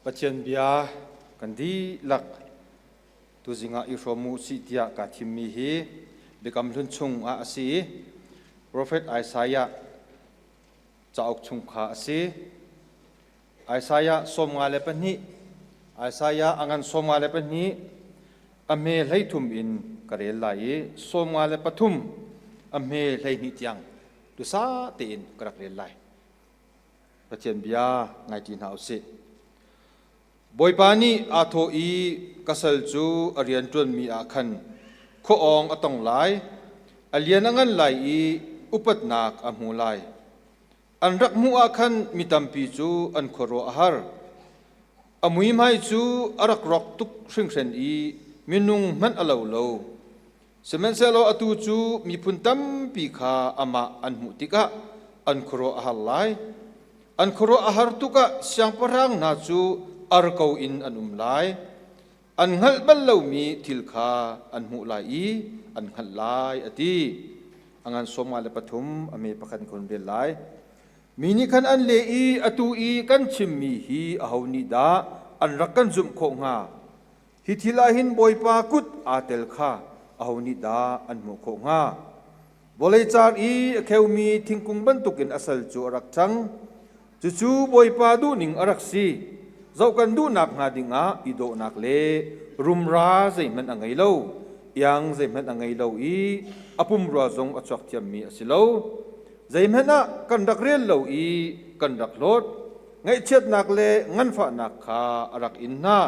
Pathian bia kan dihlak tuzing ah i hrawm u sih tiah kaa thimmi hi Biakam Hlun chung ah a si i Profet Isaiah cauk chung kha a si. Isaiah 52, Isaiah a ngan 52, a hme 13 in ka rel lai i 53 a hme 12 tiang dusa tein ka rak rel lai. Pathian bia ngai ṭi hna u sih. Bawipa nih aa thawh i ka sal cu a rian ṭuanmi ah khan khua-awng a tong lai, a lian a ngan lai i upatnak a hmu lai. An rak hmuh ah khan mi tampi cu an khuaruah a har. A muihmai cu a rak rawk tuk hringhran i minung hmanh a lo lo. Sihmanhsehlaw atu cu miphun tampi kha amah an hmuh tikah an khuaruah a har lai. An khuaruah a har tuk ah siangpahrang hna cu ar ko in an um lai. An hngalh bal lomi thil kha an hmuh lai i an hngalh lai, a ti. A ngan 53 a me pakhat in kan rel lai. Mi nih khan an leh i atu i kan chimmi hi aho nih dah an rak kan zumh khawh hnga? Hi thil ah hin Bawipa kut aa tel kha aho nih dah an hmuh khawh hnga? Vawlei car i a kheumi thingkung bantukin a sal cu a rak cang. Cucu Bawipa duhning a rak si. Zoh kan duhnak hnga dingah i dawhnak le rumra zeihmanh a ngei lo, iang zeihmanh a ngei lo i a pumrua zong a chuak thiammi a si lo. Zeihmanh ah kan rak rel lo i kan rak hlawt. Ngaihchiatnak le nganfahnak kha a rak in hna.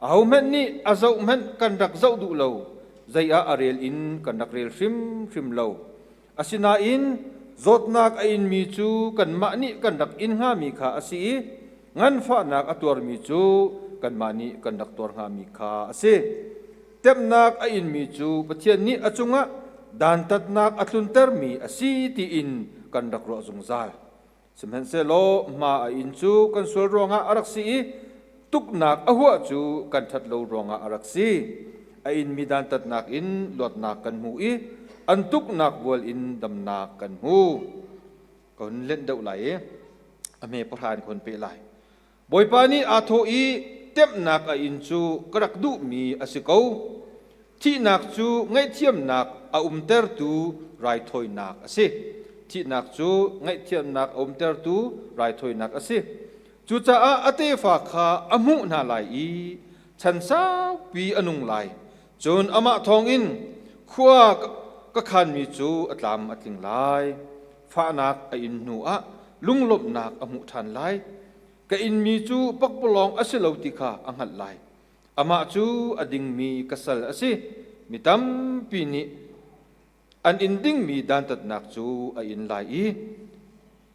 Ahohmanh nih a zohhmanh kan rak zoh duh lo, zei ah a rel in kan rak rel hrimhrim lo. Asinain zawtnak a inmi cu kanmah nih kan rak in hngami kha a si i nganfahnak a tuarmi cu kanmah nih kan rak tuar hngami kha a si. Temhnak a inmi cu Pathian nih a cungah dantatnak a tluntermi a si tiin kan rak ruah zungzal. Sihmanhsehlaw hma a inn cu kan sual ruangah a rak si i tuknak a huah cu kan ṭhat lo ruangah a rak si. A inmi dantatnak in luatnak kan hmu i an tuknak bual in damnak kan hmu. Ka hun lenh deuh lai i a hme pahra in ka hun peh lai. Bawipa nih aa thawh i temhnak a inn cu ka rak duhmi a si ko. Thihnak cu ngaihthiamnak a umtertu raithawinak a si. Thihnak cu ngaihthiamnak a umtertu raithawinak a si. Cucaah a tefa kha a hmuh hna lai i chan saupi a nung lai. Cun amah thawngin khua ka khanmi cu a tlam a tling lai. Fahnak a in hnuah lunglawmhnak a hmuh ṭhan lai. Ka inmi cu pakpalawng a si lo ti kha a hngalh lai. Amah cu a dingmi ka sal a si. Mi tampi nih an in dingmi dantatnak cu a in lai i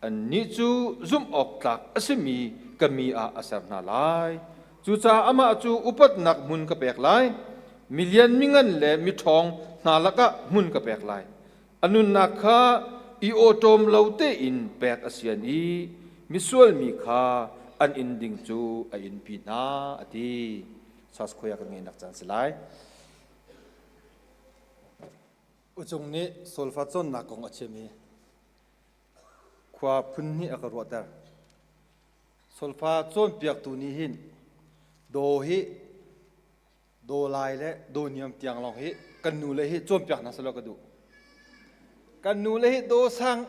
annih cu zumh awk tlak a simi ka mi ah a ser hna lai. Cucaah amah cu upatnak hmun ka pek lai. Milian mingan le miṭhawng hna lakah hmun ka pek lai. A nunnak kha i awṭawm lo tein pek a sian i misual mi kha an inn ding cu a innpi hna, a ti. Sas khuai kan ngeihnak caan si lai. Ucung nih solfa cawnnak kong a chim i khua phun hnih a ka ruahter. Solfa cawnpiaktu nih hin daw hi daw lai le daw niam tiang lawng hi kan nu le hi cawnpiak hna selaw ka duh. Kan nu le hi daw sang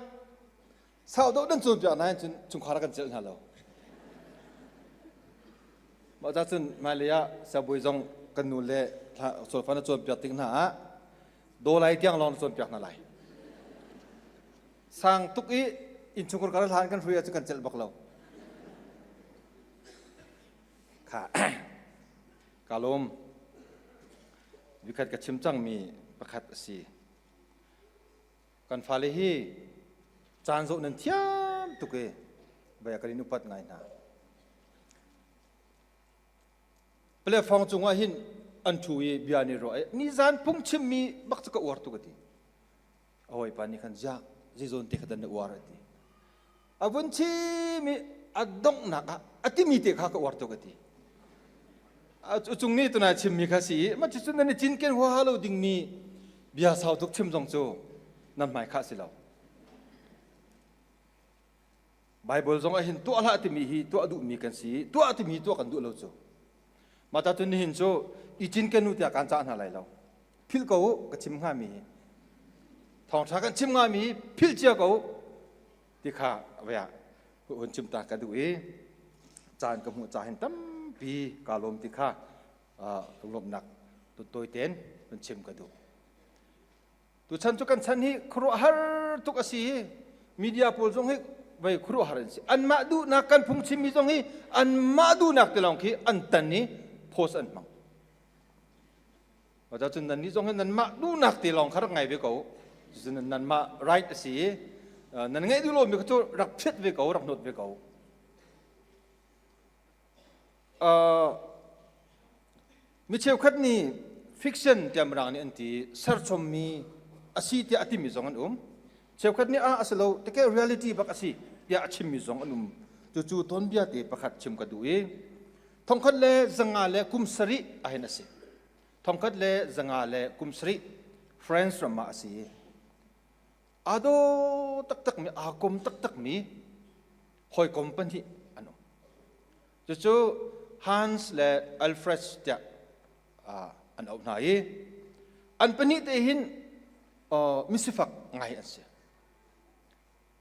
sau deuh nan cawnpiak hna cun chungkhar kan celh hna lo. Mah ca cun hmailei ah siangbawi zong kan nu le solfa na cawnpiak tik hna ah daw lai tiang lawng na cawnpiak hna lai. Sang tuk i innchungkhar kar hlan kan hrui ahcun kan celh bak lo. Kha ka lawm. Vikhat ka chim cangmi pakhat a si. Kan fale hi caan zoh nan thiam tuk i bia kan in upat ngai hna. Platform cungah hin an ṭhu i bia an i ruah i nizan phungchimmi bak cu ka uar tuk a ti. A hawipa nih khan ziah zeizawn te kha dan na uar a ti. A vun chim i a donghnak ah a timi te kha ka uar tuk a ti. A cung nih tunai chimmi kha si i mah cucun nan i cinken huaha lo dingmi bia sau tuk chim zong cu nan hmai khah si lo. Baibal zong ah hin tuah hlah timi hi tuah duhmi kan si tuah timi tuah kan duh lo cu. Mah ta cun nihin cu i cinken u tiah kaan cah hna lai lo. Philh ko u ka chim hngami hi. Thawngṭha kan chim hngami hi philh cia ko u ti kha vei ah hun chim ta ka duh i caan ka hmuh ca hin tampi kaa lawm ti kha lunglawmhnak tawi tein hun chim ka duh. Tuchan cu kan chan hi khuaruahhar tuk a si i media pawl zong hi vei khuaruahhar an si. Anmah duhnak kan phungchimmi zong hi anmah duhnak te lawng khi an tan i post an hmang. Cun nannih zong hi nanmah duhnak te lawng kha rak ngai ve ko. Cun nanmah right a si i nan ngaih duh lomi kha cu rak phiat ve ko, rak hnawt ve ko. Mi cheukhat nih fiction tiah Mirang nih an ti serchommi a si tiah a timi zong an um. Cheukhat nih ah a si lo teke reality bak a si tiah a chimmi zong an um. Cucu tuanbia te pakhat chim ka duh i thongkhat le zanga le kum sarih ahin a si. Thongkhat le zanga le kum sarih France ram ah a si. Aa daw taktakmi, aa kom taktakmi hawikom pahnih an um. Cucu Hans le Alfred tiah an auh hna i an pahnih te hin misifak ngai an si.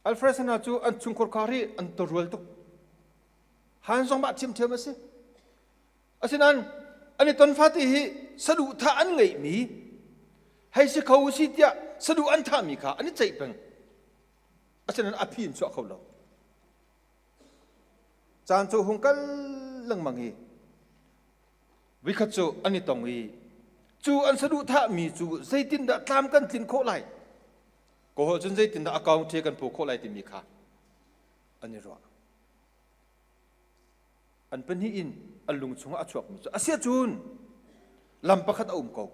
Alfred hna cu an chungkhar khar hi an torual tuk. Hans zong mah ṭhiamṭhiam a si. Asinain an i ton fate hi saduhthah an ngeihmi hei si kho si tiah saduh an thahmi kha an i ceih peng. Asinain a phi in chuah kho lo. Caan cu hung kal lengmang i vikhat cu an i tong i cu an saduhthahmi cu zeitindah tlam kan tlin khawh lai? Kaw cun zeitindah account he kan phu khawh lai timi kha an i ruah. An pahnih in an lung chungah a chuakmi cu asiahcun lam pakhat a um ko.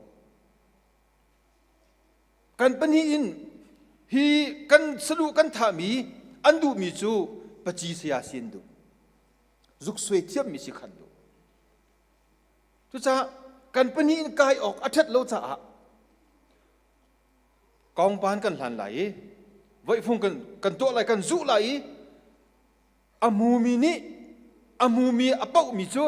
Kan pahnih in hi kan saduh kan thahmi an duhmi cu paci saya si an duh. Zuksuai thiammi si khan duh. Cucaah kan pahnih in kai awk a ṭhat lo caah kongpan kan hlan lai i voihfung kan, kan tuah lai kan zuh lai i A hmumi nih a hmumi a pohmi cu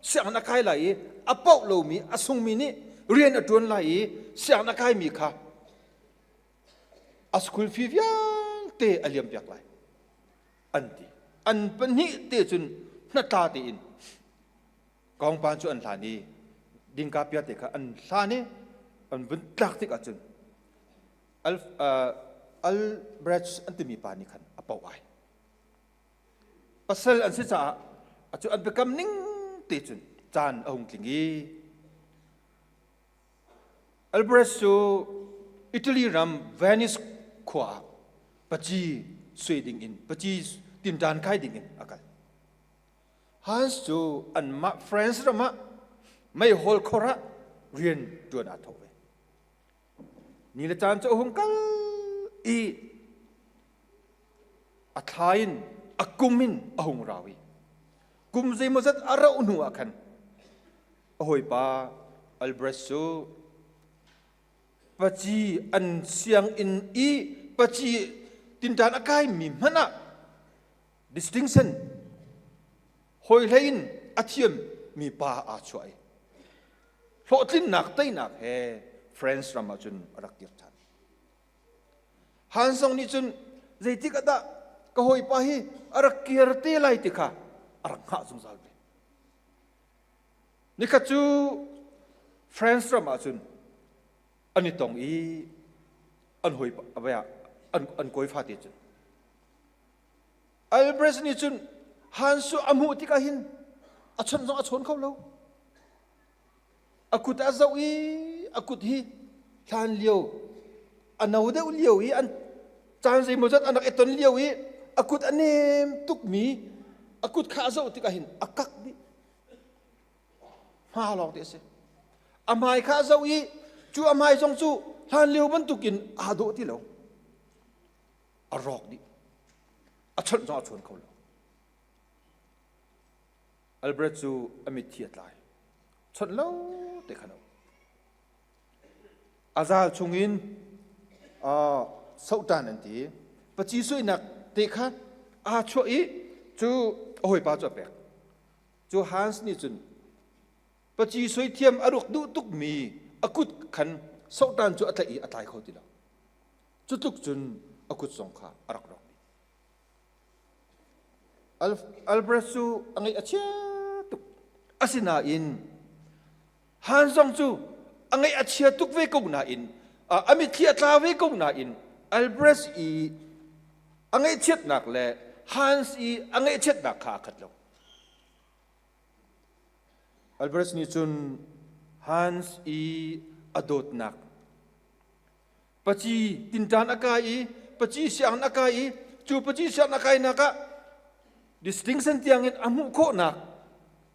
sianginn a kai lai i a poh lomi a sungmi nih rian a ṭuan lai i sianginn a kaimi kha a school fee vialte a liampiak lai an ti. An pahnih te cun hnatla tein kongpan cu an hlan i dingka pia te kha an hlan i an vun tlak tik ahcun Albrecht an timi pa nih khan a poh ai. Pasal an si caah acu an biakam ning te cun caan a hung tling i Albrecht cu Italy ram Venice khua ah paci sui ding in paci tinṭan kai ding in a kal. Hans cu anmah France ram ah meihol khor ah rian ṭuan aa thawk ve. Ni le caan cu a hung kal i a thla in a kum in a hung rau i kum zeimawzat a rauh hnu ah khan a hawipa Albrecht cu paci an sianginn i paci tinṭan a kaimi hmanh ah distinction hawi hlei in a thiammi pa aa chuah i hlawhtlinnak teinak he France ram ah cun a rak kir ṭhan. Han Song nih cun zeitik ah dah ka hawipa hi a rak kir te lai ti kha a rak hngah zungzal ve. Nikhat cu France ram ah cun an i tong i an hawi an, an kawi fate cun Albrecht nih cun Hans cu a hmuh tikah hin a chawnh zong a chawn kho lo. A kut a zoh i a kut hi hlan lio a no deuh lio i an caan zeimawzat an rak i ton lio i a kut a nem tukmi a kut kha a zoh tikah hin a kak dih. Hma lawng te a si. A hmai kha a zoh i cu a hmai zong cu hlan lio bantukin aa dawh ti lo. A rawk dih. A chawnh zong a chawn kho lo. Albert cu a mitthi a tlai. Chawnh lo te khan a um. A zal chungin sohtan an ti. Paci suinak te kha Aa chuah i cu a hawipa cu a pek. Cu Hans nih cun paci soi thiam a ruk duh tukmi a kut khan sohtan cu a tlaih i a tlai kho ti lo. Cu tluk cun a kut zong kha a rak rawk dih. Albert cu a ngaih a chia tuk. Asinain Han zong cu a ngaih a chia tuk ve ko nain a mitthli a tla ve ko nain Albert i a ngaihchiatnak le Hans i a ngaihchiatnak kha aa khat lo. Albert nih cun Hans i a dawtnak paci tinṭan a kai i paci sianginn a kai i cu paci sianginn a kainak ah distinction tiangin a hmuh khawhnak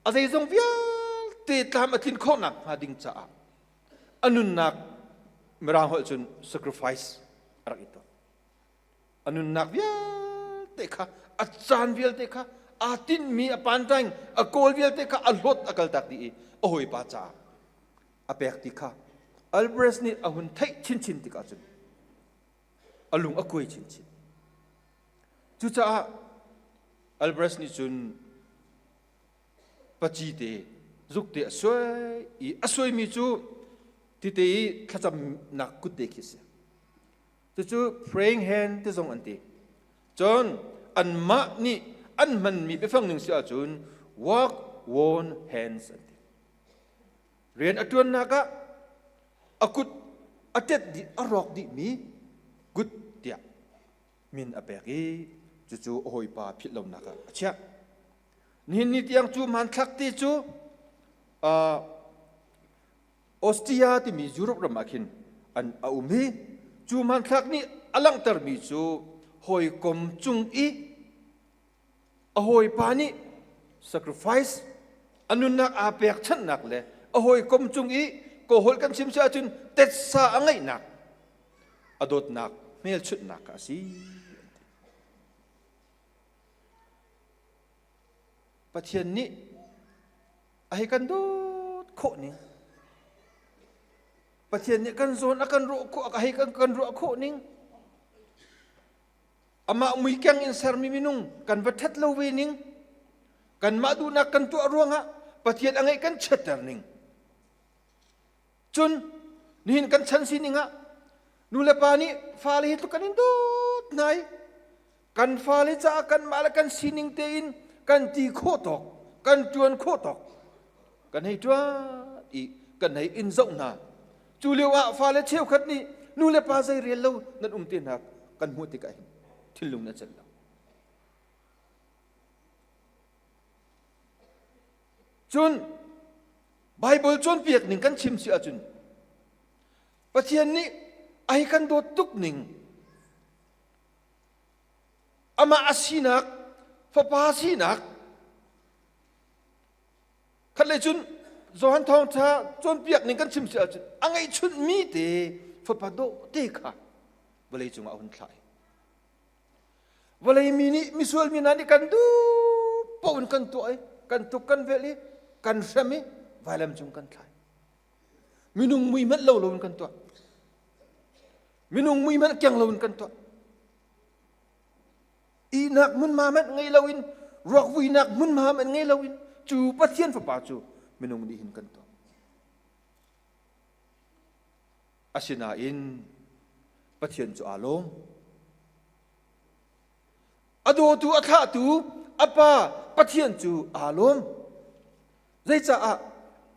a zeizong vialte tlam a tlin khawhnak hnga ding caah a nunnak mirang holh cun sacrifice a rak i tuah. A nunnak vialte kha a caan vialte kha aa tinhmi a pantaing a kawl vialte kha a hlawt a kaltak dih i a hawipa caah a pek ti kha Albrecht nih a hun theih chinchin tikah cun a lung a kuai chinchin. Cucaah Albrecht nih cun paci te zuk te a suai i a suaimi cu tite i thlacamnak kut te khi a si. Cucu praying hand ti zong an ti. Cun anmah nih an hmanmi biafang ning si ahcun work worn hands an ti. Rian a ṭuannak ah a kut a tet dih a rawk dihmi kut tiah min a pek i cucu a hawipa philh lonak ah a chiah. Nihin ni tiang cu hmanthlak ti cu uh, Austria timi Europe ram ah khin an a um hi cu hmanthlak nih a langhtermi cu hawikom cung i a hawipa nih sacrifice a nunnak aa pekchanhnak le a hawikom cung i kawhol kan chim si ahcun tetsa a ngeihnak a dawtnak hmelchunhnak kha a si. Pathian nih a hei kan dawt khawh ning Pathian nih kan zawn a kan ruah khawh a hei kan kan ruah khawh ning Amah muikeng in sermi minung kan va ṭhat lo ve ning, kanmah duhnak kan tuah ruangah Pathian a ngeih kan chiatter ning. Cun nihin kan chan sining ah nu le pa nih fale hi tluk kan in dawt hna i kan fale caah kanmah le kan sining tein kan ti khawh tawk, kan ṭuan khawh tawk kan hei ṭuan i kan hei in zoh hna. Cu lio ah fale cheukhat nih nu le pa zei rel lo nan um te hna kan hmuh tikah hin thinlung na celh lo. Cun Bible cawnpiak ning kan chim si ahcun Pathian nih ai kan dawt tuk ning amah a sinak fapa sinak Khatlei cun Johan Thawngṭha cawnpiak ning kan chim si ahcun a ngeihchunhmi te fapa dawh te kha vawlei cungah a hun thlah. Vawlei mi nih misual mi hna nih kan duh paoh in kan tuah i kan tuk kan velh i kan hrem i vailam cung kan thlai. Minung mui hmanh lo loin kan tuah. Minung mui hmanh keng loin kan tuah. Ihnak hmunhma hmanh ngei loin ruakvuinak hmunhma hmanh ngei loin cu Pathian Fapa cu minung nih hin kan tuah. Asinain Pathian cu aa lawm. A dawtu a thlahtu a Pa Pathian cu aa lawm. Zeicaah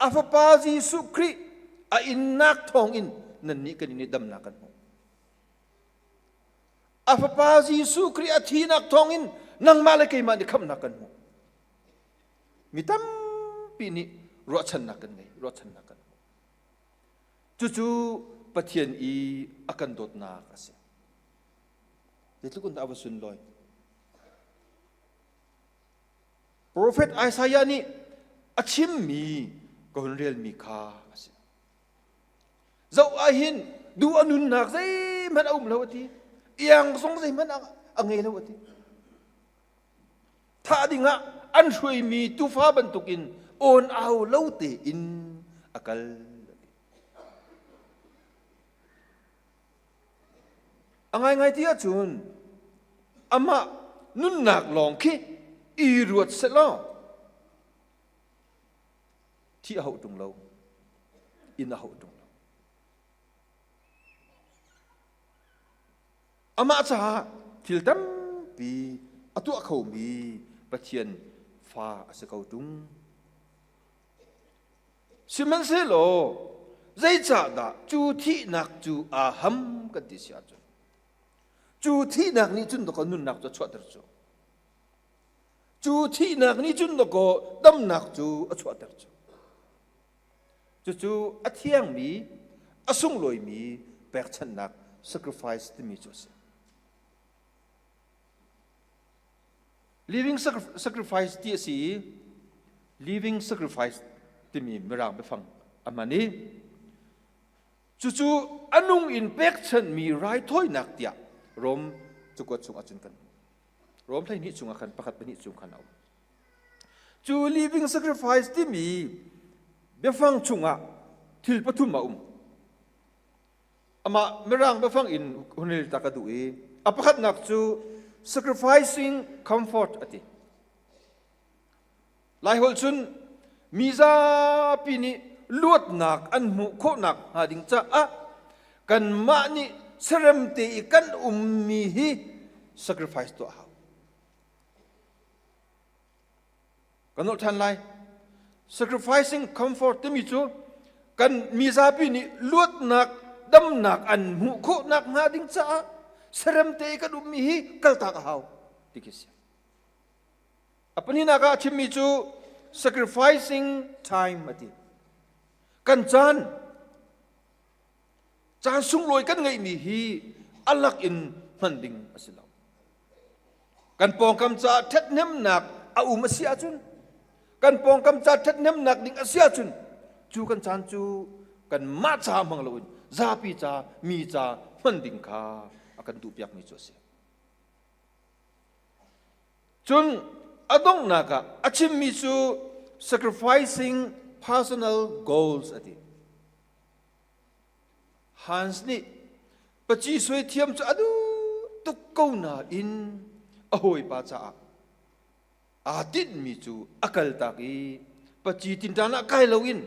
a Fapa Jesuh Khrih a innak thawngin nannih kan in i damnak kan hmuh. A Fapa Jesuh Khrih a thihnak thawngin nangmah le keimah nih khamhnak kan hmuh. Mi tampi nih ruahchannak kan ngei, ruahchannak kan hmuh. Cucu Pathian i a kan dawtnak a si. Zeitluk in dah a va sunlawi. Profet Isaiah nih a chimmi ka hun relmi kha a si. Zoh ah hin duh a nunnak zeihmanh a um lo a ti. Iang zong zeihmanh a ngei lo a ti. Thah dingah an hruaimi tufa bantukin awn au lo tein a kal. A ngaingai ti ahcun amah nunnak lawng khi i ruat sehlaw thi a hauh ṭung lo, inn a hauh ṭung lo. Amah caah thil tampi a tuah khomi Pathian fa a si ko ṭung. Sihmanhsehlaw zeicahdah cu thihnak cu aa ham kan ti si ahcun cu thihnak nih cun dawkaw nunnak cu a chuahter cu. Cu thihnak nih cun dawkaw damnak cu a chuahter cu. Cucu a thiangmi, a sunglawimi pekchanhnak sacrifice timi cu a si. Living sacrifice ti a si i living sacrifice timi mirang biafang a hman i cucu a nung in pekchanhmi raithawinak tiah Rom cakuat chung ahcun kan Rom 12 chungah khan pakhat pahnih chung khan a um. Cu living sacrifice timi biafang chungah thil pathum a um. Amah Mirang biafang in hun rel ta ka duh i a pakhatnak cu sacrificing comfort a ti. Laiholh cun mi zapi nih luatnak an hmuh khawhnak hnga ding caah kanmah nih serem te i kan ummi hi sacrifice tuah hau. Kan nolh ṭhan lai. Sacrificing comfort timi cu kan mizapi nih luatnak damnak an hmuh khawhnak hnga ding caah serem te i kan ummi hi kaltak a hau ti khi si. A pahnihnak ah a chimmi cu sacrificing time a ti. Kan caan caan sunglawi kan ngeihmi hi a lak in hman ding a si lo. Kan pawngkam caah ṭhathnemnak a um a si ahcun kan pawngkam ca ṭhathnemnak ding a si ahcun cu kan caan cu kanmah ca hmang loin zapi ca mi ca hman ding kha a kan duhpiakmi cu a si. Cun a donghnak ah a chimmi cu sacrificing personal goals a ti. Hans nih paci suai thiam cu a duh tuk ko nain a hawipa caah aa tinhmi cu a kaltak i paci tinṭan ah kai loin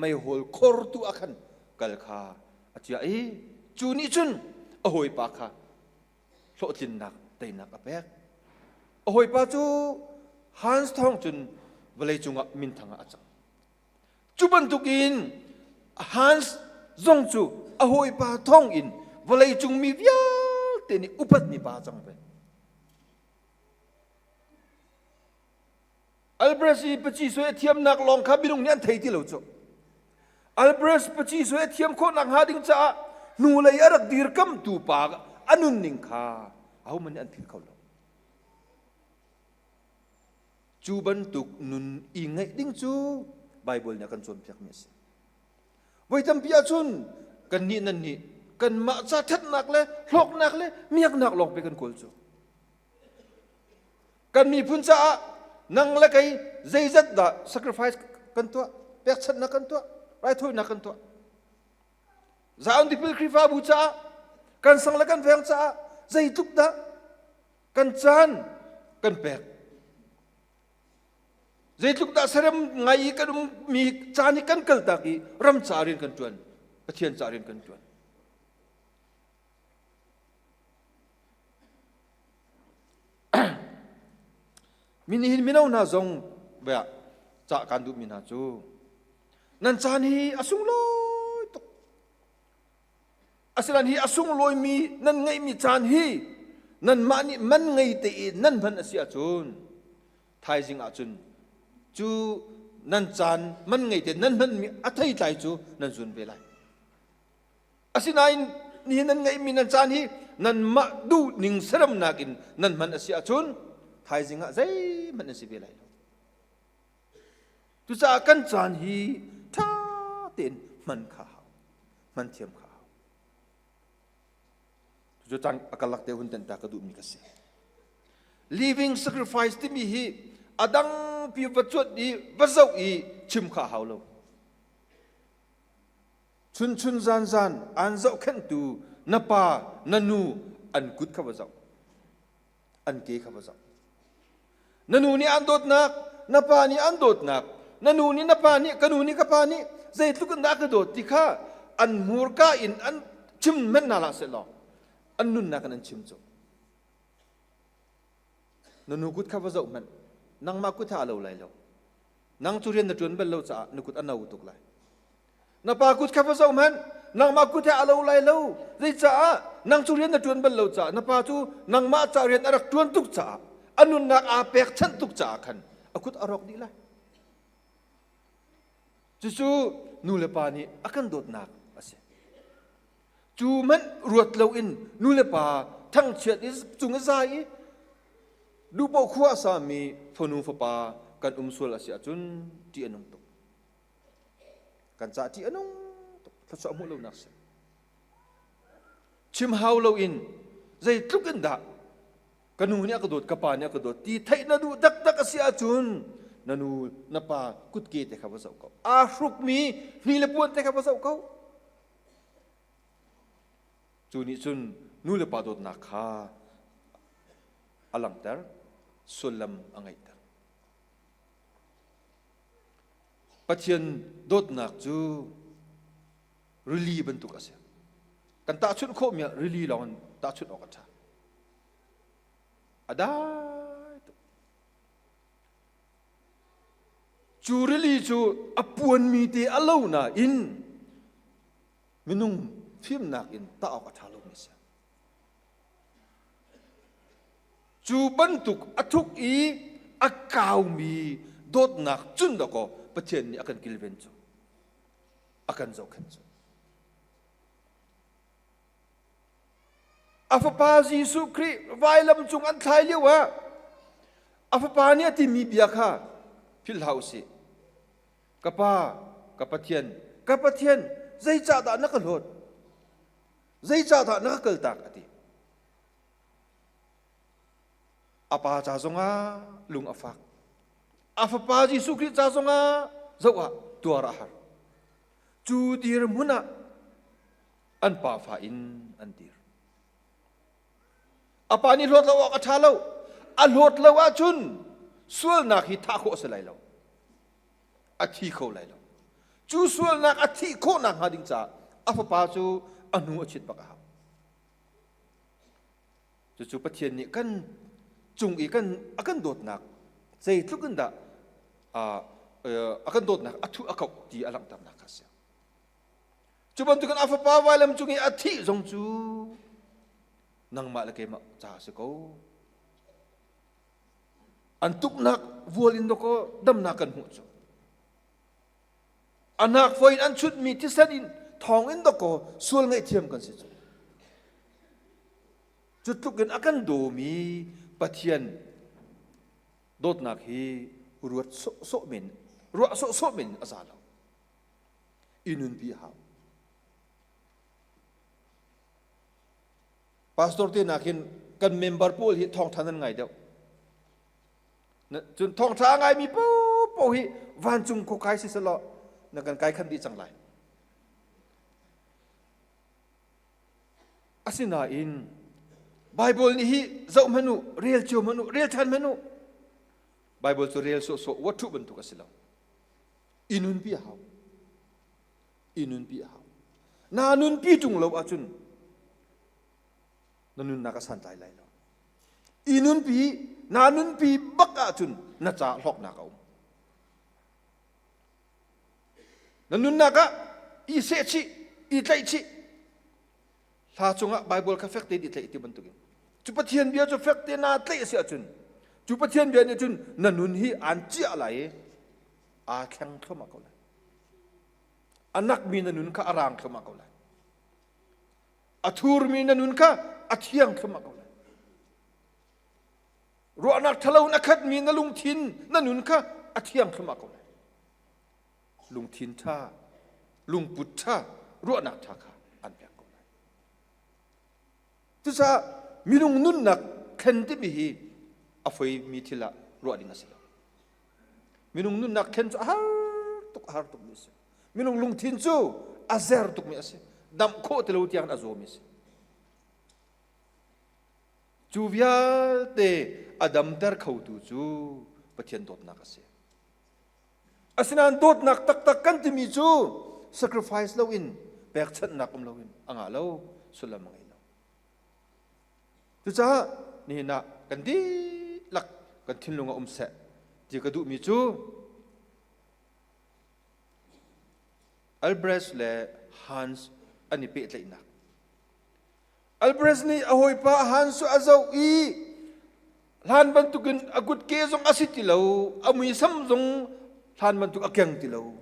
meihawl khor tu ah khan kal kha a chiah i cu nih cun a hawipa kha hlawhtlinnak teinak a pek. A hawipa cu Hans thawng cun vawleicung ah minthang ah a cang. Cu bantukin Hans zong cu a hawipa thawng in vawleicung mi vialte nih upatmi pa a cang ve. Albrecht i paci sui a thiamnak lawng kha minung nih an thei ti lo cu. Albrecht paci sui a thiam khawhnak hnga ding caah hnulei a rak dirkamtu pa a nunning kha ahohmanh nih an philh kho lo. Cu bantuk nun i ngeih ding cu Baibal nih a kan cawnpiakmi a si. Voi tampi ahcun kannih nan nih kanmah ca ṭhatnak le hlawknak le miaknak lawng pe kan kawl cu. Kan miphun caah nang le kei zeizat dah sacrifice kan tuah, pekchanhnak kan tuah, raithawinak kan tuah. Zion Tipil Khrihfabu caah, kan sang le kan veng caah zeitluk dah kan caan kan pek. Zeitluk dah serem ngai i kan ummi caan hi kan kaltak i ram ca rian kan ṭuan, Pathian ca rian kan ṭuan. Minihin mino hna zong bia cah kaan duhmi hna cu nan caan hi a sunglawi tuk. Asinain hi a sunglawimi nan ngeihmi caan hi nanmah nih man ngei tein nan hman a si ahcun thaizing ahcun cu nan caan man ngei tein nan hmanmi a theitlai cu nan zun ve lai. Asinain nihin nan ngeihmi nan caan hi nanmah duhning seremnak in nan hman a si ahcun thaizing ah zeihmanh nan si ve lai lo. Cucaah kan caan hi ṭha tein hman kha hau, hman thiam kha hau. Cucu caan a karlak te hun tenh ta ka duhmi ka si. Living sacrifice timi hi a dangpi va cuanh i va zoh i chim kha hau lo. Chunchun zanzan aan zohkhenhtu na pa, na nu an kut kha va zoh. An ke kha va zoh. Na nu nih an dawtnak, na pa nih an dawtnak, na nu nih na pa nih, ka nu nih ka pa nih zeitluk in dah ka dawt ti kha an hmurka in an chim hmanh hna hlah sehlaw an nunnak in an chim cu. Na nu kut kha va zoh hmanh. Nangmah kut ha a lo lai lo. Nang cu rian na ṭuan bal lo caah na kut a no tuk lai. Na pa kut kha va zoh hmanh. Nangmah kut he a lo lai lo. Zeicaah nang cu rian na ṭuan bal lo caah na pa cu nangmah ca rian a rak ṭuan tuk caah a nunnak aa pekchanh tuk caah khan a kut a rawk dih lai. Cucu nu le pa nih a kan dawtnak a si. Cu hmanh ruat loin nu le pa thangchiat i cung i zai i duhpoh khua a sami fanu fapa kan um sual a si ahcun ṭih a nung tuk. Kan caah ṭih a nung tuk. Thluachuah hmuh lonak si. Chim hau loin zeitluk in dah ka nu nih a ka dawt, ka pa nih a ka dawt ti theih na duh taktak a si ahcun na nu na pa kutke te kha va zoh ko. Aa hrukmi hni le puan te kha va zoh ko. Cu nih cun nu le pa dawtnak kha a langhter, sullam a ngeihter. Pathian dawtnak cu rili bantuk a si. Kan tahchunh khawhmi ah rili lawng in tahchunh awk a ṭha. A dai tuk. Cu rili cu a puanmi te a lo nain minung fimnak in tah awk a ṭha lomi a si. Cu bantuk a thuk i a kaumi dawtnak cun dawkaw Pathian nih a kan kilven cu, a kan zohkhenh cu. A fapa Jesuh Khrih vailam cung an thlai lio ah a fapa nih a timi bia kha philh hlah u sih. Ka Pa, ka Pathian, ka Pathian, zeicahdah na ka hlawt? Zeicahdah na ka kaltak? a ti. A pa ca zongah lung a fak. A fapa Jesuh Khrih ca zongah zoh ah tuar a har. Cu dirhmun ah an pafa in an dir. A pa nih hlawt lo awk a ṭha lo. A hlawt lo ahcun sualnak hi thah khawh a si lai lo. A thi kho lai lo. Cu sualnak a thih khawh nakhnga ding caah a fapa cu a hnu a chit bak a hau. Cucu Pathian nih kan cung i kan a kan dawtnak zeitluk in dah a kan dawtnak a thuh a kauh ti a langhternak kha a si. Cu bantukin a fapa vailam cung i a thih zong cu nangmah le keimah ca a si ko. An tuknak vual in dawkaw damnak kan hmuh cu. A hnak foi in an chutmi thisen in thawng in dawkaw sual ngaihthiam kan si cu. Cu tluk in a kan dawmi Pathian dawtnak hi ruat sawhsawh men ruah sawhsawh men a za lo. I nunpi a hau. Pastor te nakin kan member pawl hi thawngtha nan ngai deuh. Cun thawngtha a ngaimi paohpaoh hi vancung khua kai si selaw na kan kai khan dih cang lai. Asinain Bible nih hi zoh hmanh u, rel cio hmanh u, rel ṭhan hmanh u. Bible cu rel sawhsawh uatṭhu bantuk a si lo. I nunpi a hau. I nunpi a hau. Na nunpi ṭung lo ahcun na nunnak a santlai lai lo. I nunpi, na nunpi bak ahcun na caah hlawknak a um. Na nunnak ah i sehchih, i tlaihchih, hla cungah Bible kha fek tein i tlaih ti bantukin cu Pathian bia cu fek tein naa tlaih a si ahcun cu Pathian bia nih cun na nun hi aan ciah lai i aa thleng thluahmah ko lai. A nakmi na nun kha a raang thluahmah ko lai. A thurmi na nun kha a thiang thluahmah ko lai. Ruahnak ṭhalo in a khatmi na lungthin na nun kha a thiang thluahmah ko lai. Lungthin ṭha, lungput ṭha, ruahnak ṭha kha an pek ko lai. Cucaah minung nunnak thlen timi hi a foimi thil ah ruah ding a si lo. Minung nunnak thlen cu a har tuk a har tukmi a si. Minung lungthin cu a zer tukmi a si. Damh khawh ti lo tiang a zawmi a si. Cu vialte a damter khotu cu Pathian dawtnak a si. Asinain dawtnak taktak kan timi cu sacrifice loin pekchanhnak um loin a ngah lo, sullam a ngei lo. Cucaah nihin ah kan dihlak kan thinlung ah um seh ti ka duhmi cu Albrecht le Hans an i pehtlaihnak. Albrecht nih a hawipa Hans cu a zoh i hlan bantukin a kutke zong a si ti lo, a muisam zong hlan bantuk a keng ti lo.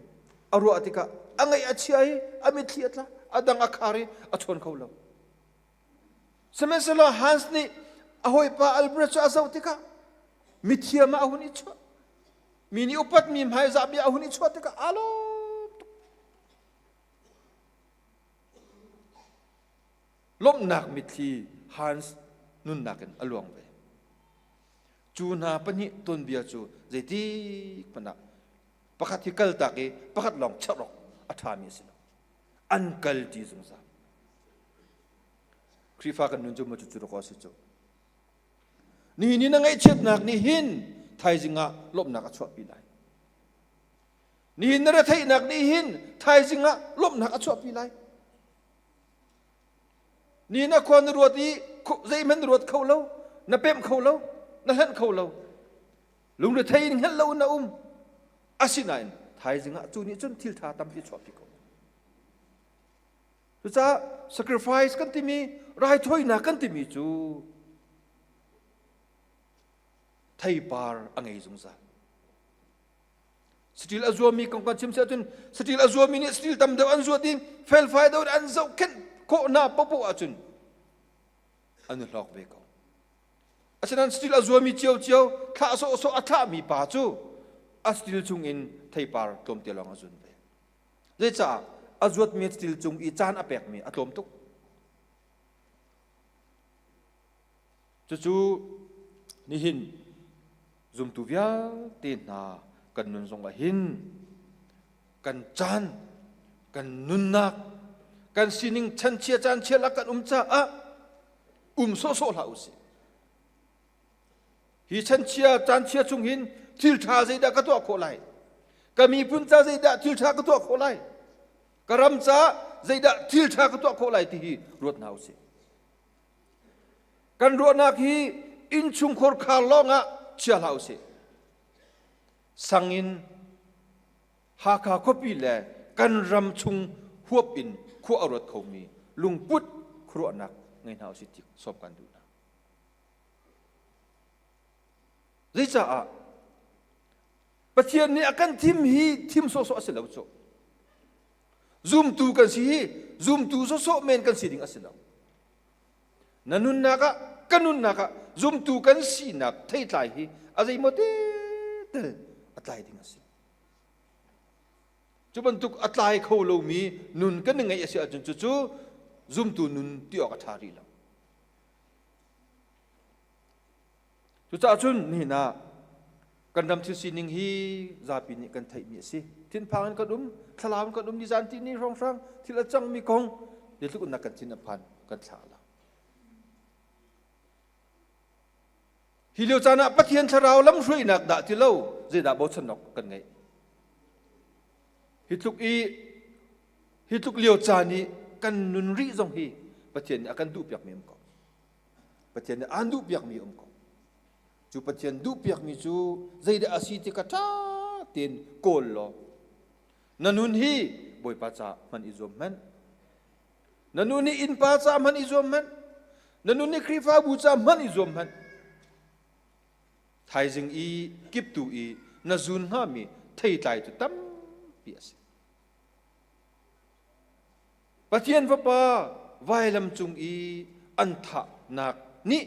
A ruah tikah a ngaih a chia i a mitthli a tla, a dang a khar i a chawn kho lo. Sihmanhsehlaw Hans nih a hawipa Albrecht cu a zoh tikah mithiam ah a hun i chuah. Mi nih upatmi hmaizah bia a hun i chuah tikah aa lawm tuk. Lawmhnak mitthli Hans nunnak in a luang ve. Cu hna pahnih tuanbia cu zeitik hmanh ah pakhat hi kaltak i pakhat lawng cherh awk a ṭhami a si lo. An kal ṭi zungzal. Khrihfa kan nun cu maw cucu rak si cu. Nihin ni na ngaihchiatnak nih hin thaizing ah lawmhnak a chuahpi lai. Nihin na retheihnak nih hin thaizing ah lawmhnak a chuahpi lai. Ni na khua na ruat i zeihmanh na ruat kho lo, na pemh kho lo, na hlanh kho lo. Lungrethei in hngalh lo in na um. Asinain thaizing ah cu nih cun thil ṭha tampi chuahpi ko. Cucaah sacrifice kan timi, raithawinak kan timi cu theipar a ngei zungzal. Saṭil a zuami kong kan chim si ahcun saṭil a zuami nih saṭil tam deuh an zuat i felfai deuh in an zohkhenh khawh hna paohpaoh ahcun an i hlawk ve ko. Asinain saṭil a zuami ciocio thlah sawhsawh a thlahmi pa cu a saṭil chungin theipar tlawmte lawng a zun ve. Zeicah a zuatmi saṭil cung i caan a pekmi a tlawm tuk. Cucu nihin zumtu vialte hna kan nun zong ah hin kan caan, kan nunnak, kan sining chanchia caan chia lak kan um caah um sawhsawh hlah usih. Hi chanchia caan chia chung hin thil ṭha zeidah ka tuah khawh lai? Ka miphun ca zeidah thil ṭha ka tuah khawh lai? Ka ram ca zeidah thil ṭha ka tuah khawh lai ti hi ruat hna usih. Kan ruahnak hi innchungkhar khar lawngah chia hlah usih. Sang in Hakha khuapi le kan ram chung huap in khua a ruat khomi lungput khuaruahnak ngei hna usih ti sawm kan duh hna. Zeicaah Pathian nih a kan thim hi thim sawhsawh a si lo cu. Zumtu kan si hi zumtu sawsawh men kan si ding a si lo. Na nunnak ah ka nunnak ah zumtu kan sinak theitlai hi a zeimaw te tel a tlai ding a si. Cu bantuk a tlai kho lomi nun kan i ngeih a si ahcun cucu zumtu nun ti awk a ṭha rih lo. Cucaah cun nihin ah kan ram thil sining hi zapi nih kan theihmi a si. Thinphang in kan um, thlalau in kan um, nizan ti ni hrawnghrang thil a cangmi kong zeitluk in kan thin a phan kan thlah lo. Hi lio caan ah Pathian thlarau lamhruainak dah ti lo zeidah bochan awk kan ngeih. Hi tluk i hi tluk lio caan i kan nun rih zong hi Pathian nih a kan duhpiakmi um ko. Pathian nih aan duhpiakmi um ko. Cu Pathian duhpiakmi cu zeidah a si ti kha ṭha tein kawl law na nun hi Bawipa ca hman i zuam hmanh. Na nun hi innpa ca hman i zuam hmanh. Na nun hi Khrihfabu ca hman i zuam hmanh. Thaizing i kiptu i na zun hngami theitlai cu tampi a si. Pathian Fapa vailam cung i an thahnak nih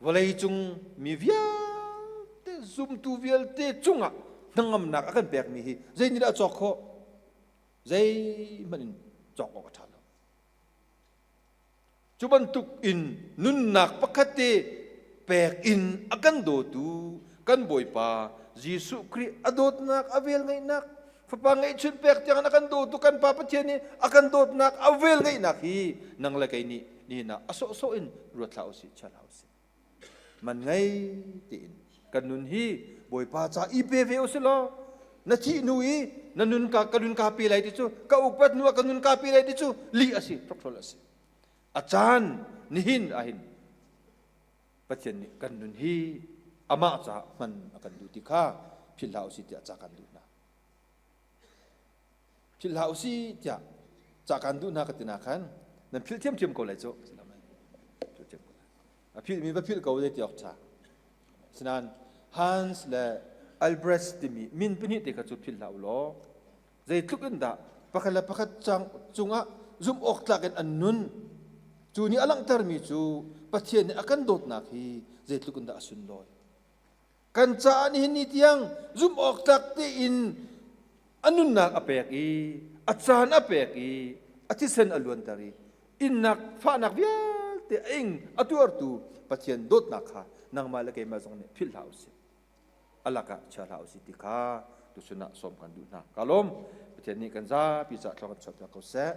vawleicung mi vialte zumtu vialte cungah hnangamnak a kan pekmi hi zeinihdah a cawk khawh? Zeihmanh in cawk awk a ṭha lo. Cu bantuk in nunnak pakhat te pek in a kan dawtu kan Bawipa Jesuh Khrih a dawtnak a velngeihnak Fapa ngeihchun pek tiang a kan dawtu kan Pa Pathian nih a kan dawtnak a velngeihnak hi nang le kei nih nihin ah a sawhsawh in ruat hlah usih, chia hlah usih. Man ngei tein kan nun hi Bawipa ca i pe ve usih law na thih hnu i na nun ka ka nun ka pe lai ti cu ka upat hnu ah ka nun ka pe lai ti cu lih a si, hrokhrol a si. A caan nihin ahhin Pathian nih kan nun hi amah caah hman a kan duh ti kha philh hlah usih tiah ca kan duh hna. Philh hlah usih tiah ca kan duh hna ka ti na khan nan philh thiamthiam ko lai cu. A philh mi va philh ko dei ti awk ṭha. Asinain Hans le Albrecht timi min pahnih te kha cu philh hlah u law zeitluk in dah pakhat le pakhat cungah zumh awk tlak in an nun cu nih a langhtermi cu Pathian nih a kan dawtnak hi zeitluk in dah a sunlawi. Kan caah nihin ni tiang zumh awk tlak tein a nunnak a pek i a caan a pek i a thisen a luanter i innak fahnak vialte a ing a tuartu Pathian dawtnak kha nangmah le keimah zong nih philh hlah usih. A lakah chia hlah usih ti kha tuchun ah sawm kan duh hna. Ka lawm. Pathian nih kan zapi caah thluak kan chuahpiak ko seh.